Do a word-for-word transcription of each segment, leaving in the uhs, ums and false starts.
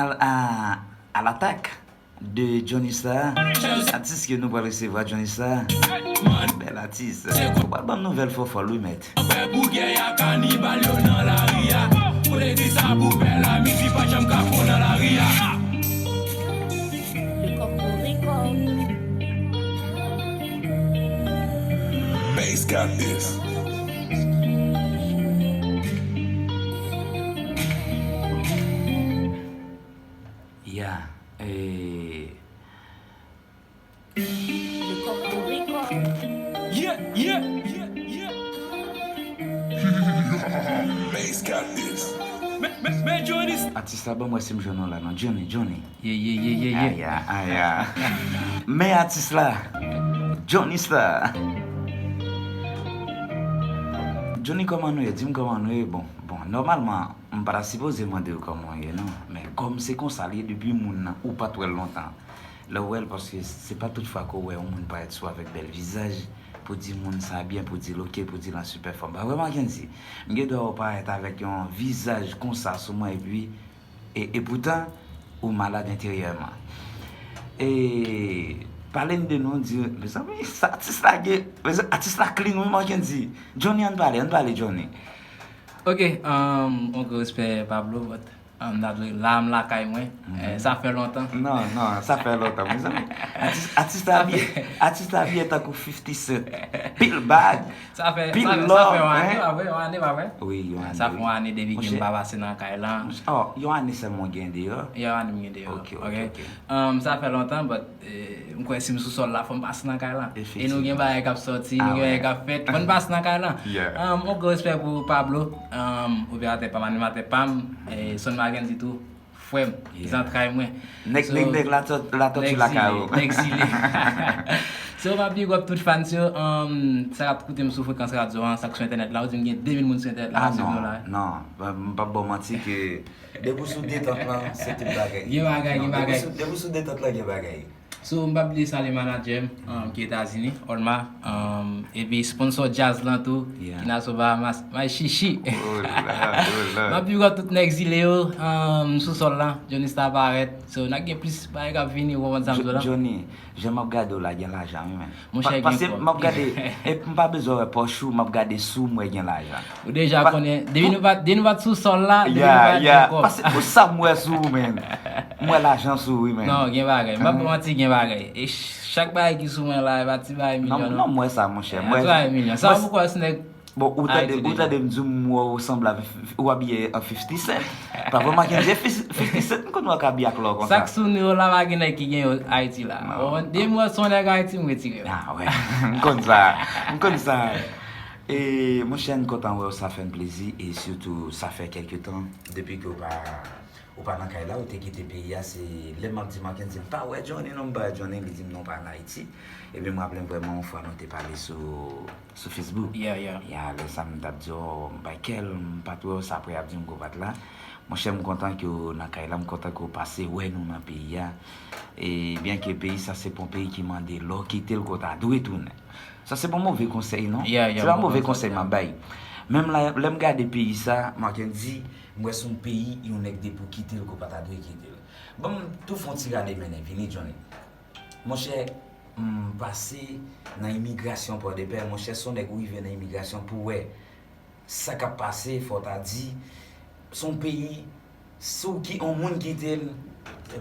Al a, a l'attaque de Johnny Star. Atis ke nou pral resevwa, Johnny Star. Bèl atis. Ou pral ban m nouvèl fòfòl wi, mèt. Frè Bougè a kanibal yo nan lari a. Pou legliz sa pou bèl ami, fi pa janm ka fon nan lari a. Bass got this. Ya, eh, Yeah, yeah, yeah, yeah. Bass got this. Men, men, men Johnny. Atis la, ban m wè si m jwenn ou la non. Johnny, Johnny. Yeah, yeah, yeah, yeah, yeah. Aya, aya. Men atis la. Johnny Star. Johnny, kòman nou ye? Di m kòman nou ye. Bon, bon, nòmalman, m pa ta sipoze mande w kòman w ye non. Men kòm se konsa l ye depi moun nan ou pa t wè l lontan. Lè w wè l, paske se pa tout fwa ke w wè yon moun parèt sou avèk bèl vizaj, pou di moun sa byen, pou di l oke, pou di l an sipè fòm. Pa vre, Mackendy? M gen dwa wè w parèt avèk yon vizaj konsa sou mwen, epi, e, epoutan, ou malad enteryèman. E, pale n de nou, di, mezanmi, sa atis la gen, mezanmi, atis la clean, wi, Mackendy. Johnny, ann pale, ann pale, Johnny. Ok, um, on gwo respè, Pablo, but, um, that way, la, m lakay mwen. Eh, sa fè lontan. Non, non, sa fè lontan, mezanmi. Atis, atis la byen, atis la byen tankou fifty Cent. Pil bag. Sa fè, Pil sa fè, sa love, fè yon ane, hein? Pa vre, yon ane, pa vre? Wi, yon ane. Sa fè yon ane depi ke Monchè. M pa pase nan kay la. Oh, yon ane sèlman w gen deyò? Yon ane m gen deyò. Ok, ok, Ok. ok. Um, sa fè lontan, but, eh, m kwè si m sou sòl la, fò m pase nan kay la. E nou gen bagay k ap sòti, nou gen bagay k ap fèt, fò n pase nan kay la. Yeah. Um, on gwo respè pou Pablo, um, operatè pa m, animatè pa m, eh, Son Mackendy tou, frè m, zantray mwen. Nèg, nèg, nèg, la tò-, la tòti lakay ou. Nèg zile. So, m ap big up tout fans yo, um, sa k ap koute m sou frekans radyo an, sa k sou entènèt la, ou di m gen de mil moun sou entènèt la, Ah ap swiv nou non, la. Non, m p ap ba w manti ke depi w sou detant lan, se tout bagay. Gen bagay, Non, gen depi w bagay. sou, depi w sou detant lan, gen bagay. So, m p ap bliye salye manadjè m, um, ki Etazini, Olma, um, epi sponsò djaz lan tou, Yeah. ki Nassau Bahamas, may chichi. Oh la, oh la. M ap big up tout nèg zile yo, um, sou sòl la, Johnny Star parèt. So, n ap gen plis bagay k ap vini, ou konprann sa m di w la? Johnny, jan m ap gade w la, gen lajan, wi, men. Monchè, Pa-, paske gen kòb. M ap gade, e m pa bezwen wè pòch ou, m ap gade sou m wè gen lajan. Ou deja konnen, depi nou pa, depi nou pa t sou sòl la, depi nou Yeah, pa t yeah. gen kòb. Paske pou sa m wè sou ou, men. M wè lajan sou ou, wi, men. Non, gen bagay. M pa pou manti, gen bagay. E ch-, chak bagay ki sou mwen la, e pa ti bagay Non, milyon, non, non. M wè sa, monchè. E M pa wè ti bagay milyon. Sa pou kwè se nèg Bon, ou tande, Ayiti ou tande m di w, m wè w sanble avèk, ou abiye an fifty Cent. Pa vre, Mackendy, fifty Cent, m konn wè w ka abiye ak lò konsa. Sa k sou nou yo la, pa gen nèg ki gen yo Ayiti la. Ou konprann? Depi m wè se yon nèg Ayiti, m retire m. Ah, wè. M konn sa. M konn sa. E, monchè, m kontan wè w, sa fè m plezi, e sitou, sa fè kèlke tan, depi ke w pa, ou pa nan kay la, ou te kite peyi a, se lè m ap di Mackendy, m pa wè Johnny, non, m pa wè Johnny, li di m non, pa an Ayiti. Epi m raple m vrèman yon fwa nou te pale sou, sou Facebook. Yeah, yeah. Ya, lè sa m t ap di w, m bay kèl, m pa t wè w, sa apre ap di m ke w pa t la. Monchè, m kontan ke w nan kay la, m kontan ke w pase wè nou nan peyi a. E byen ke peyi sa se pa yon peyi ki mande lè w kite l ke w ta dwe tounen. Sa se pa move konsèy, non. Yeah, yeah, Se pa bon move konsèy, konsèy m ap bay. Menm la, lè m gade peyi sa, Mackendy, m wè se yon peyi, yon nèg depi w kite l ke w pa ta dwe kite l. Ban m tou fè yon ti rale mennen, vini, Johnny. Monchè, m pase nan imigrasyon Pòdepè, monchè, se yon nèg ou rive nan imigrasyon pou wè sa k ap pase, fò w ta di, se yon peyi, si w ki, yon moun kite l,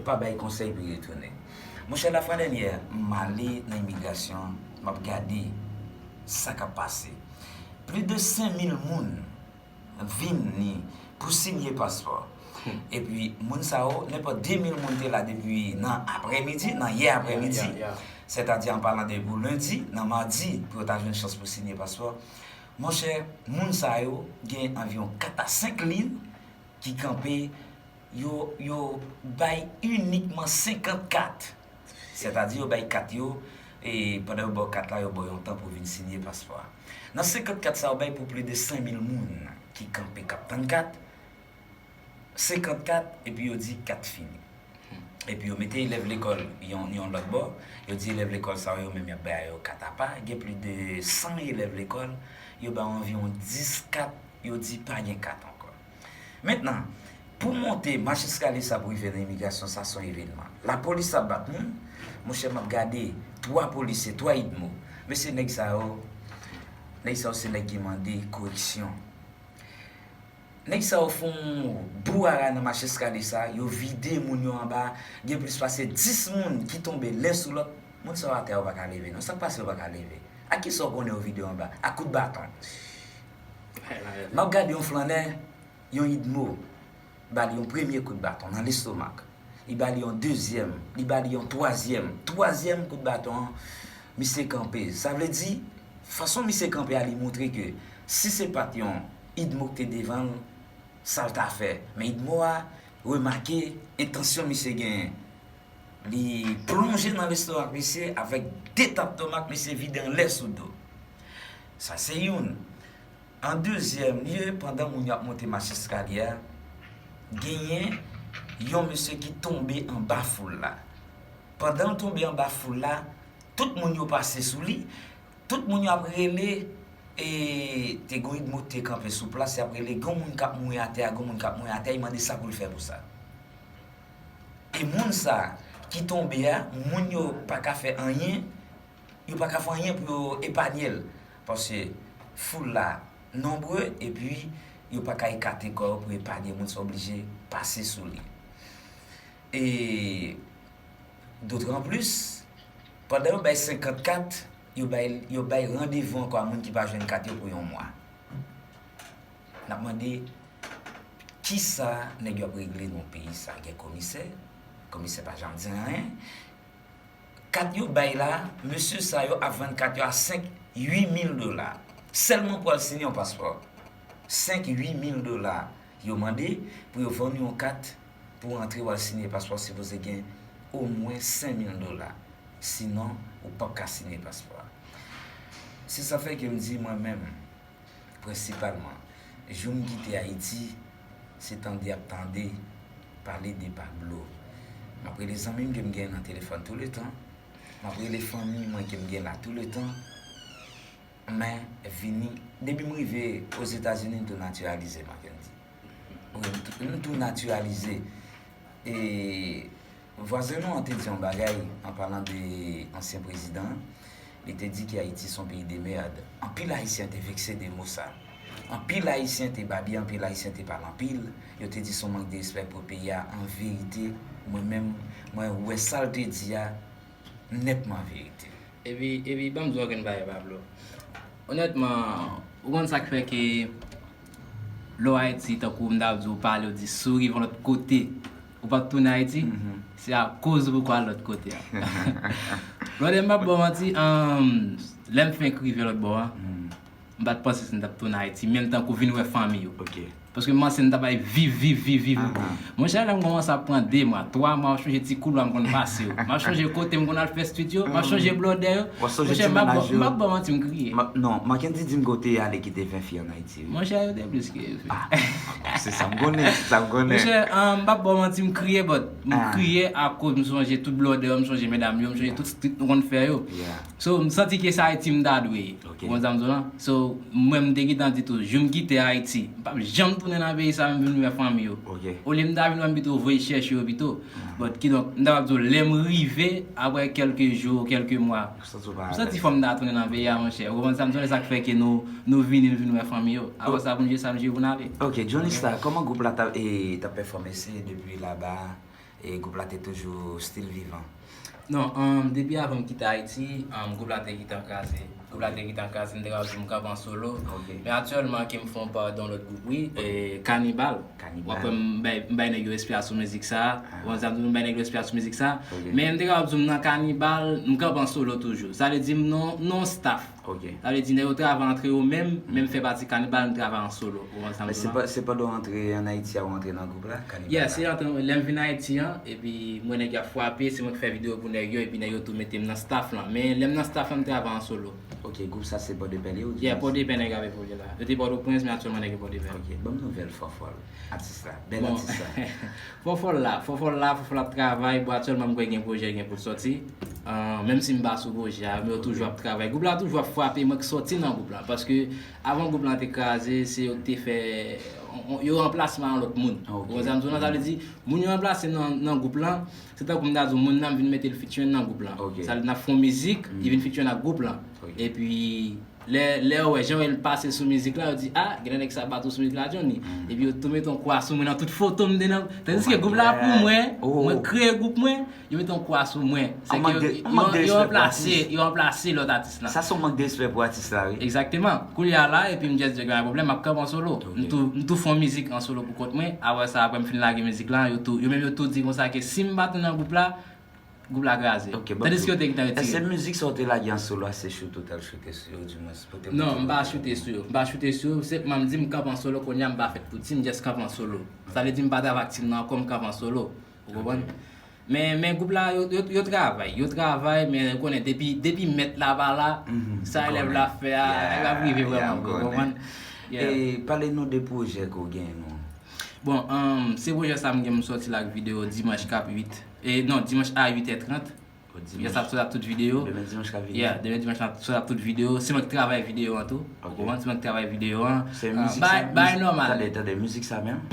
pa bay konsèy pou l retounen. Monchè, lafwa dènyè, m ale nan imigrasyon, m ap gade sa k ap pase. Plis de senk mil moun vini pou siyen paspò. Epi, moun sa yo, nenpòt de mil moun te la depi nan aprèmidi, nan yè aprèmidi. Yeah, yeah, yeah. Sètadi, an palan de pou lendi, nan madi, pou yo ta jwenn chans pou siyen paspò. Monchè, moun sa yo gen anviwon kat a senk liy ki kanpe, yo, yo bay inikman senkant kat. Sètadi, yo bay kat yo, e pandan yo ba w kat la, yo ba w yon tan pou vin siyen paspò a. Nan senkant kat sa yo bay pou plis de senk mil moun ki kanpe, k ap tann kat, senkant kat, epi yo di kat fini. Epi yo mete elèv lekòl yon, yon lòt bò, yo di elèv lekòl sa yo, yo menm y ap bay yo kat apa, gen plis de san elèv lekòl, yo ba yo anviwon dis kat, yo di pa gen kat ankò. Mentnan, Pou monte mach eskalye sa pou rive nan imigrasyon, sa se yon evènman. Lapolis ap bat moun, monchè, m ap gade twa polisye, twa idmo. Mesye, nèg sa yo, nèg sa yo se nèg ki mande koreksyon. Nèg sa yo fè yon brouhaha nan mach eskalye sa, yo vide moun yo anba, gen plis pase dis moun ki tonbe len sou lòt. Moun sa yo atè, yo pa ka leve non. Sa k pase, yo pa ka leve? Ak kisa w konnen yo vide yo anba? Ak kout baton. M ap gade yon flannè, yon idmo, ba li yon premye kout baton nan lestomak. Li ba li yon dezyèm, li ba li yon twazyèm. Twazyèm kout baton an, misye kanpe. Sa vle di, fason misye kanpe a, li montre ke si se pa t yon idmo ki te devan l, sa l ta fè. Men idmo a remake entansyon misye genyen. Li plonje nan lestomak misye avèk de tap tomak, misye vide anlè sou do. Sa se youn. An dezyèm lye, pandan moun yo ap monte mach eskalye a, genyen yon mesye ki tonbe anba foul la. Pandan l tonbe anba foul la, tout moun yo pase sou li, tout moun yo ap rele, e te gon idmo ki te kanpe sou plas, y ap rele, gon moun k ap mouri atè a, gon moun k ap mouri atè a, y mande sa pou l fè pou sa. E moun sa ki tonbe a, moun yo pa ka fè anyen, yo pa ka fè anyen pou yo epanye l. Paske foul la nonbre, epi yo pa ka ekate kò yo pou epanye moun sa, oblije pase sou li. E dotranplis, pandan yo bay senkant kat, yo bay, yo bay randevou ankò a moun ki pa jwenn kat yo pou yon mwa. N ap mande, kisa nèg yo ap regle nan peyi sa? Gen komisè, komisè pa janm di anyen. Kat yo bay la, mesye sa yo ap vann kat yo a senk, uit mil dola. Sèlman pou al siyen yon paspò. Senk, uit mil dola yo mande pou yo vann yon kat pou antre w al siyen paspò, sipoze gen omwen senk mil dola. Sinon, ou p ap ka siyen paspò a. Se sa fè ke m di mwen menm, prensipalman, jou m kite Ayiti, se tande y ap tande pale de Pablo. M ap rele zanmi m ke m gen nan telefòn touletan. M ap rele fanmi mwen ke m gen la touletan. Men, vini, depi m rive Ozetazini, m tou natiralize, Mackendy. Wi, m tou, m tou natiralize. E vwazen nou an te di yon bagay, an palan de ansyen prezidan, li te di ke Ayiti se yon peyi de mèd. Anpil Ayisyen te vekse de mo sa. Anpil Ayisyen te babye, anpil Ayisyen te pale anpil. Yo te di se yon mank de respè pou peyi a. An verite, mwen menm, mwen wè sa l te di a nètman verite. Epi, epi, ban m di w yon grenn bagay, Pablo. Onètman, ou konn sa k fè ke lè w Ayiti, tankou m ta di w pale, w di si w rive yon lòt kote, ou p ap tounen Ayiti, se akoz ou poko al lòt kote a. Brother, m p ap ba w manti, um, lè m fenk rive lòt bò a, m pa t panse si m t ap tounen Ayiti, menm tankou vin wè fanmi yo. Paske m panse m t ap al viv, viv, viv, viv. Monchè, lè m kòmanse ap pran de mwa, twa mwa, m ap chonje ti koulwa m konn pase yo. M ap chonje kote m konn al fè studio, m ap chonje blòdè yo. Monchè, m p ap ba w manti, m kriye. Non, Mackendy di m ke w te ale kite ven fi ann Ayiti. Monchè, yo te plis ke ven fi. Ah, se sa m konnen, se sa m konnen. Monchè, um, m p ap ba w manti, m kriye, but m kriye akoz m sonje tout blòdè yo, m sonje medam yo, m sonje tout street nou konn fè yo. So, m santi ke se Ayiti m ta dwe ye. Ou konn sa m di w lan? So, mwen m te gentan di tou, jou m kite Ayiti, m p ap janm tounen nan peyi sa, m vin wè fanmi yo. Olye m ta vin wè m pito voye chèche yo pito. But kidonk, m ta pap di w, lè m rive, apre kèlke jou, kèlke mwa, m santi fò m ta tounen nan peyi a, monchè. Ou konprann sa m di w lan, e sa k fè ke nou, nou vini, nou vin wè fanmi yo. Apre sa, pou n jwe sa, nou jwe pou n ale. Ok, Johnny Star, kòman gwoup la t ap, e, t ap pèfòme? Se depi laba, e gwoup la te toujou still vivan? Non, um, depi avan m kite Ayiti, um, gwoup la te gentan kraze. Gwoup la te gentan kraze, m te ka di m kanpe an solo. Men aktyèlman ke m fè yon pa nan lòt gwoup, wi, e, Kanibal. W ap wè m bay, m bay nèg yo respè a sou mizik sa. Ou konn sa m di w, m bay nèg yo respè a sou mizik sa. Men m te ka di w m nan Kanibal, m kanpe an solo toujou. Sa vle di m nan, nan staff. Sa vle di nèg yo travay antre yo menm, men m fè pati Kanibal, m travay an solo. Ou konn sa m di w lan? Se pandan w antre ann Ayiti a, w antre nan gwoup la, Kanibal la? Yeah, se antre, lè m vin Ayiti an, epi m wè nèg y ap frape, se mwen ki fè videyo pou nèg yo, epi nèg yo tou mete m nan staff lan. Men lè m nan staff lan, m travay an solo. Ok, gwoup sa se Pòdepè li ye ou? Yeah, Pòdepè nèg ap evolye la. Yo te Pòtoprens, men aktyèlman nèg yo Pòdepè. Ok, ban m nouvèl Fòfòl, atis la. Bèl atis sa. Fòfòl la, Fòfòl la, Fòfòl ap travay. Bon, aktyèlman, m kwè gen pwojè gen pou l sòti. Ah, menm si m pa sou pwojè a, men yo toujou ap travay. Gwoup la toujou ap frape, mwen k sòti nan gwoup la. Paske avan gwoup la te kraze, se yo k te fè on- yo ranplase m a yon lòt moun. Ou konprann sa m di w lan? Sa vle di, moun yo ranplase nan, nan gwoup lan, se tankou m ta di w, moun nan m vin mete l featuring nan gwoup lan. Sa vle di, n ap fè yon mizik, li vin featuring ak gwoup lan. Epi, lè, lè yo wè, jan yo wè l pase sou mizik la, yo di, "Ah, gen nèg sa bat ou sou mizik la, Johnny." Epi yo tou mete yon kwa sou mwen nan tout foto m te nan. Tandiske gwoup la pou mwen, mwen kreye gwoup mwen, yo mete yon kwa sou mwen. Se ke yo, yo ranplase, yo ranplase lòt atis lan. Sa se yon mank de respè pou atis la, wi. Egzakteman. Koulye a la, epi m just di, "Gen pwoblèm, m ap kanpe an solo." M tou, m tou fè yon mizik an solo pou kont mwen. Apre sa, apre m fin lage mizik la, yo tou, yo menm yo tou di konsa ke si m pa tou nan gwoup la, gwoup la kraze. Tandiske yo te gentan retire m. Èske mizik sa w te lage an solo a, se Shooto t al shoote sou yo, dimwens, pote m... Non, m pa shoote sou yo. M pa shoote sou yo, senpman m di m kanpe an solo, kounye a m pa fèt pou team, m just kanpe an solo. Sa vle di m pa travay ak team nan ankò, m kanpe an solo. Ou konprann? Men, men gwoup la, yo, yo, yo travay. Yo travay, men ou konnen, depi, depi mèt la pa la, sa elèv la fè a, li p ap rive vrèman vre, ou konprann? E pale nou de pwojè ke w genyen, non. Bon, um, se pwojè sa m gen m sòti la ak videyo dimanch k ap uit. E non, dimanch a uit è trant. Yes, ap sòti ak tout videyo. Demen dimanch k ap vini. Yeah, demen dimanch ap sòti ak tout videyo. Se mwen k travay videyo an tou. Ou konprann? Se mwen k travay videyo an. Se mizik sa, bay nòmal. Tande, tande, mizik sa menm.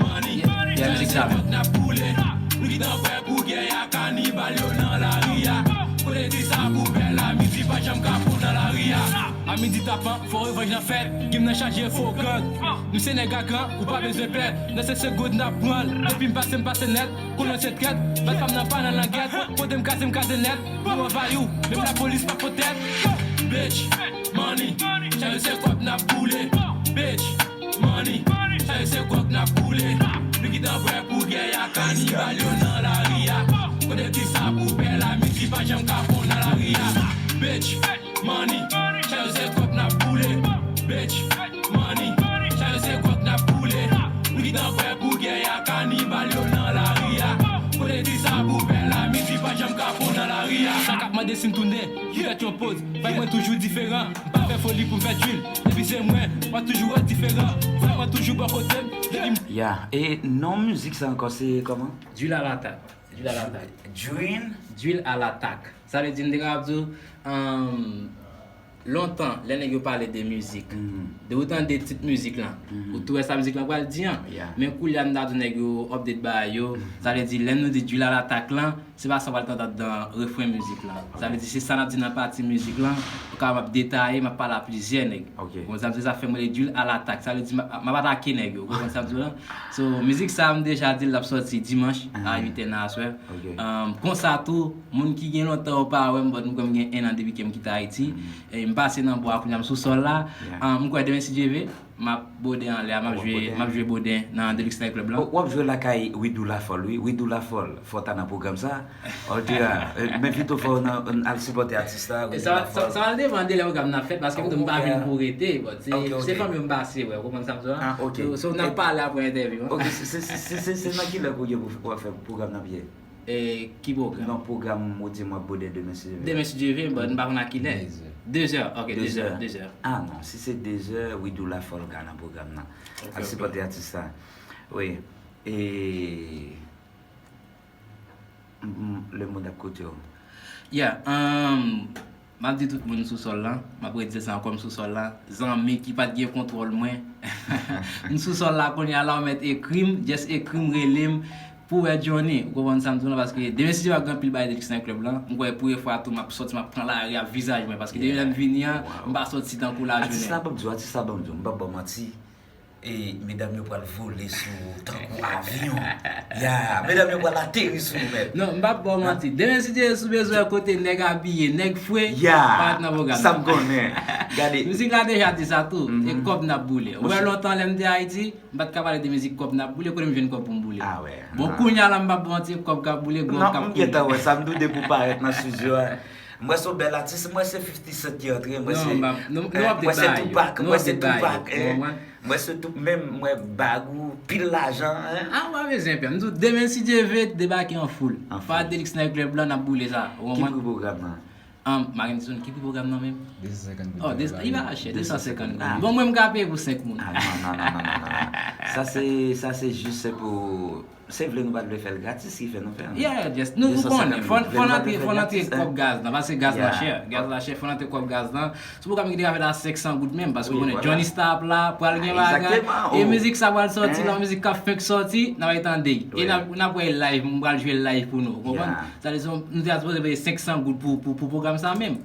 Yeah, mizik sa menm. N ap boule. Nou gentan prè pou gè a, kanibal yo nan lari a. Kote di sa pou bèl a midi, pa janm ka pran nan lari a. A midi tapan, fò revanj nan fèt. Gim nan chaje fo gang. Nou se nèg a kan, ou pa bezwen pè. Nan se se goud n ap pran l. Depi m pase, m pase nèt. Konnen se trèt, bat pa m nan pa nan langèt. Kote m kraze, m kraze nèt. Nou anvayi w, menm lapolis pa pwotèt. Bitch, money, sa yo se kòb n ap boule. Bitch, money, sa yo se kòb n ap boule. Nou gentan prè pou gè a, kanibal yo nan lari a. Kote ki sa pou bèl a midi, pa janm ka pran nan lari a. Bitch, money, sa yo se kòb n ap boule. Bitch, money, sa yo se kòb n ap boule. Nou gentan prè pou gè a, kanibal yo nan lari a. Kote di sa pou bèl a midi, pa janm ka pran nan lari a. Sa k ap mande si m tounen, pou fèt yon poz. Vay mwen toujou diferan. M pa fè foli pou m fè drill. Depi se mwen, w ap toujou wè diferan. Vay mwen toujou bò kote m. Depi m... Ya, e non mizik sa ankò se kòman? Drill à l'attaque. Drill à l'attaque. Drill? Drill à l'attaque. Sa vle di, m te kapab di w, um, lontan, lè nèg yo pale de mizik, de ou tande tit mizik lan, ou tou wè sa mizik lan pral di an. Men koulye a m ta di w nèg yo update bagay yo. Sa vle di, lè nou di drill à l'attaque lan, se pa sa w pral tande anndan refren mizik lan. Sa vle di, se sa n ap di nan pati mizik lan, ou kapab detaye, m ap pale a plizyè nèg. Ou konprann sa m di w, se sa fè m rele drill à l'attaque. Sa vle di, m ap, m ap atake nèg yo. Ou konprann sa m di w lan? So, mizik sa, m deja di l ap sòti dimanch a uit è nan aswè. Um, konsa tou, moun ki gen lontan yo pa wè m, but m kwè m gen en an depi ke m kite Ayiti. E m pase nan bwa a, kounye a m sou sòl la. Um, m kwè demen, si Dye vle, m ap bode anlè a, m ap jwe, m ap jwe bode nan Deluxe Night Club lan. W ap jwe lakay Widou Lafòl, wi. Widou Lafòl, fò w ta nan pwogram sa. Oltera, men pito fò w nan, al sipòte atis la, Widou Lafòl. Sa va depann de lè pwogram nan fèt, paske m di w m pa vin pou rete, but se, se fanmi yo m pase wè, ou konprann sa m di w lan? So, so n ap pale apre entèvyou an. Ok, se, se, se, se, se nan ki lè ke w gen pou w ap fè pwogram nan, Pyè? E ki pwogram? Non, pwogram ou di m w ap bode demen, si Dye vle. Demen, si Dye vle, but m pa konn a kilè. Dezè. Dezè, ok, dezè, dezè. Ah non, si se dezè, Widou Lafòl ka nan pwogram nan. Al sipòte atis sa. Wi. E, mm, le monde ap koute w. Yeah, um, M ap di tout moun sou sòl lan, m ap redi sa ankò, m sou sòl lan. Zanmi ki pa t gen kontwòl mwen. M sou sòl la kounye a la, ou mèt ekri m, just ekri m, rele m, pou w wè Johnny. Ou konprann sa m di w lan, paske demen, si Dye vle, gen anpil bagay Deluxe Night Club lan. M kwè premye fwa tou, m ap sòti, m ap pran lari a vizaj mwen, paske depi lè m vini an, m pa sòti tankou lajounen. Atis la, ban m di w, atis la, ban m di w, m p ap ba w manti. E medam yo pral vole sou ou tankou avyon. Ya, medam yo pral ateri sou ou, mèt. Non, m p ap ba w manti. Demen, si Dye vle, si w bezwen kote nèg abiye, nèg fre, parèt nan pwogram nan. Sa m konnen. Gade. Mizik la deja di sa tou. E kòb n ap boule. Ou wè lontan lè m te Ayiti, m pa t ka pale de mizik kòb n ap boule, kote m jwenn kòb pou m boule. Bon, kounye a la, m p ap ba w manti, kòb k ap boule, gwòg k ap koule. M gentan wè sa, m tou de pou parèt nan estidyo a. M wè se yon bèl atis, m wè se fifty Cent ki antre, m wè se, m wè se Tupac, m wè se Tupac, m wè se tout, menm m wè bag ou, pil lajan. Ah, ou pa bezwen pè. M di w, demen, si Dye vle, debake an foul. Pa Deluxe Night Club lan, n ap boule sa. Ou konprann? Ki pri pwogram nan? Um, Marenson, ki pri pwogram nan menm? De san senkant goud. Oh, Yo des, ba li yo. pa chè, de san senkant Ah. goud. Bon, mwen m ka peye pou senk moun. Ah, non, non, non, non, non, non. Sa se, sa se jis se pou, se vle nou pa t vle fè l gratis ki fè nou fè l. Yeah, just, nou, nou konnen, fò, fò n antre, fò n antre Gratis, kòb gaz nan, paske gaz la chè, gaz la chè, fò n antre kòb gaz nan. Sou pwogram ki te ka fèt a senk san goud menm, paske ou konnen Johnny Star ap la, pral gen bagay, e mizik sa pral sòti la, mizik k ap fenk sòti, n ap tande. E n ap, n ap wè live, m pral jwe live pou nou, ou konprann? Sa vle di, nou te sipoze peye senk san goud pou, pou, pou pwogram sa menm.